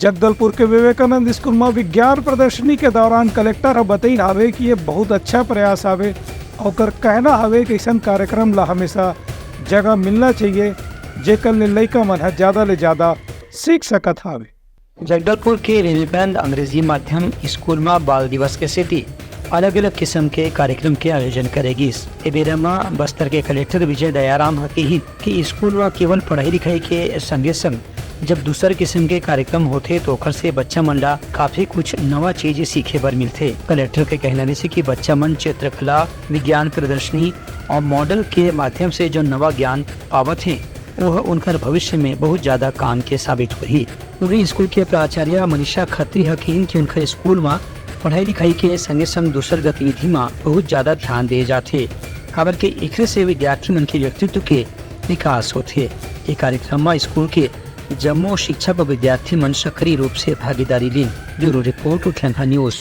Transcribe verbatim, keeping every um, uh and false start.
जगदलपुर के विवेकानंद स्कूल म विज्ञान प्रदर्शनी के दौरान कलेक्टर ह बतईन हावे कि ये बहुत अच्छा प्रयास हावे। ओकर कहना हावे कि अइसन कार्यक्रम ला हमेशा जगह मिलना चाहिए, जेकर ले लइका मन ह ज्यादा ले ज्यादा सीख सकत हावे। जगदलपुर के विवेकानंद अंग्रेजी माध्यम स्कूल म बाल दिवस के सेती अलग-अलग किसम के कार्यक्रम के आयोजन करे गिस। ए बेरा म बस्तर के कलेक्टर विजय दयाराम ह किहिन कि स्कूल म केवल पढ़ाई लिखाई के संगे-संग जब दूसर किसम के कार्यक्रम होथे, तो ओखर से बच्चा मन ला काफी कुछ नवा चीज सीखे बर मिलथे। कलेक्टर के कहना रिहिसे कि बच्चा मन चित्रकला, विज्ञान प्रदर्शनी अउ मॉडल के माध्यम से जो नवा ज्ञान पावत हे, ओह उनकर भविष्य में बहुत ज्यादा काम के साबित होही। उहें, स्कूल के प्राचार्य मनीषा खत्री ह किहिन कि उनकर स्कूल म पढ़ाई लिखाई के संगे संग दूसर गतिविधि म बहुत ज्यादा ध्यान दे जाथे, काबर के एखरे से विद्यार्थी मन के व्यक्तित्व के विकास होथे। ये कार्यक्रम म स्कूल के जम्मो शिक्षक अउ विद्यार्थी मन सक्रिय रूप से भागीदारी लीन। Bureau report, Uthlankha news.